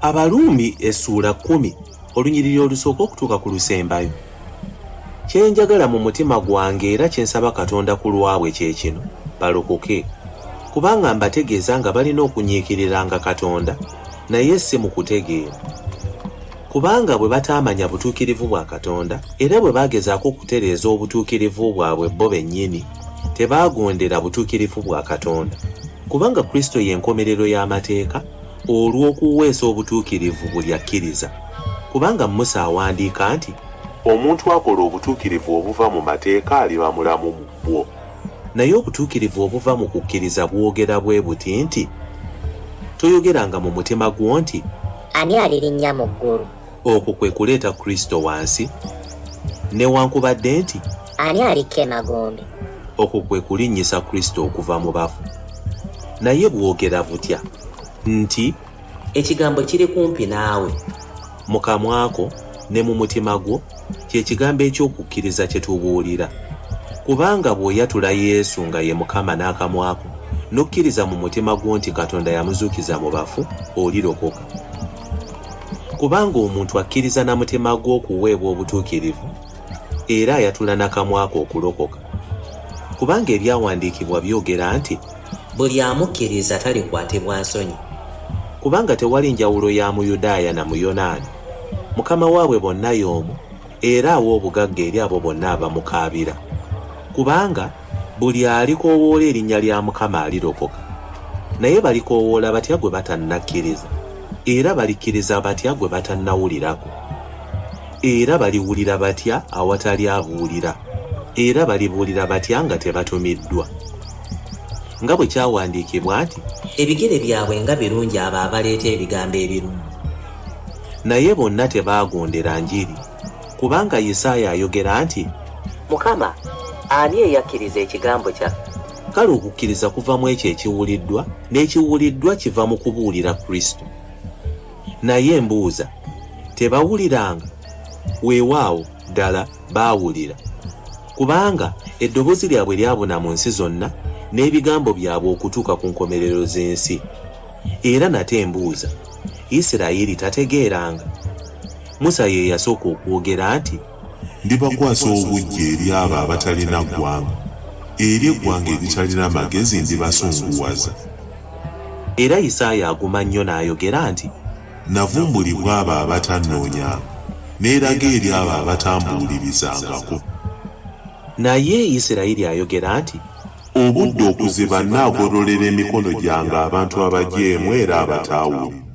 Abaruumi essuula kkumi olunyiriri olusooka okutuuka ku lusembayo. Kye njagala mu mutima gwange era kye nsaba Katonda ku lwabwe kye kino, balokoke. Kubanga mbategeeza nga balina okunyiikiriranga Katonda, naye si mu kutegeera. Kubanga bwe bataamanya butuukirivu bwa Katonda, era bwe baagezaako okutereeza obutuukirivu bwabwe bo bennyini, tebaagondera butuukirivu bwa Katonda. Kubanga Kristo ye nkomerero y'amateeka, olw'okuweesa obutuukirivu buli akkiriza. Kubanga Musa awandiika nti. Omuntu akola obutuukirivu obuva mu mateeka aliba mulamu mu bwo. Naye obutuukirivu obuva mu kukkiriza bwogera bwe buti nti, Toyogeranga mu mutima gwo nti. Ani alirinnya mu ggulu? Okwo kwe kuleeta Kristo wansi. Newankubadde nti. Ani alikka emagombe? Okwo kwe kulinnyisa Kristo okuva mu bafu. Naye bwogera butya nti. Ekigambo kiri kumpi naawe. Mu kamwa ko ne mu mutima gwo, kye kigambo eky'okukkiriza kye tubuulira. Kubanga bw'oyatula Yesu nga ye Mukama n'akamwa ko, n'okkiriza mu mutima gwo nti Katonda yamuzuukiza mu bafu, olirokoka. Kubanga omuntu akkiriza na mutima gwe okuweebwa obutuukirivu, era ayatula na kamwa ke okulokoka. Kubanga ebyawandiikibwa byogera nti. Buli amukkiriza talikwatibwa nsonyi. Kubanga tewali njawulo ya Muyudaaya na Muyonaani, Mukama waabwe bonna y'omu, era awa obugagga eri abo bonna abamukaabira. Kubanga, Buli alikoowoola erinnya lya Mukama alirokoka. Naye balikoowoola batya gwe batannakkiriza? Era balikkiriza batya gwe batannawulirako? Era baliwulira batya awatali abuulira? Era balibuulira batya nga tebatumiddwa? Nga bwe kyawandiikibwa nti. Ebigere byabwe nga birungi abo abaleeta ebigambo ebirungi! Naye bonna tebaagondera njiri. Kubanga Yisaaya ayogera nti. Mukama, ani eyakkiriza ekigambo kyaffe? Kale okukkiriza kuva mu ekyo ekiwuliddwa, n'ekiwuliddwa kiva mu kubuulira Kristo. Naye mbuuza, tebawuliranga? Weewaawo, ddala baawulira. Kubanga eddoboozi lyabwe lyabuna mu nsi zonna, n'ebigambo byabwe okutuuka ku nkomerero z'ensi. Era nate mbuuza, Isirayiri tategeeranga? Musa ye yasooka okwogera nti. Ndibakwasa obuggya eri abo abatalina ggwanga, eri eggwanga eritalina magezi ndibasunguwaza. Era Isaaya aguma nnyo n'ayogera nti. Navumbulibwa abo abatannoonyanga, neeraga eri abo abatambuulirizangako. Naye Isirayiri ayogera nti. Obudde okuziba nnaagololera emikono gyange abantu abajeemu era abataawulira.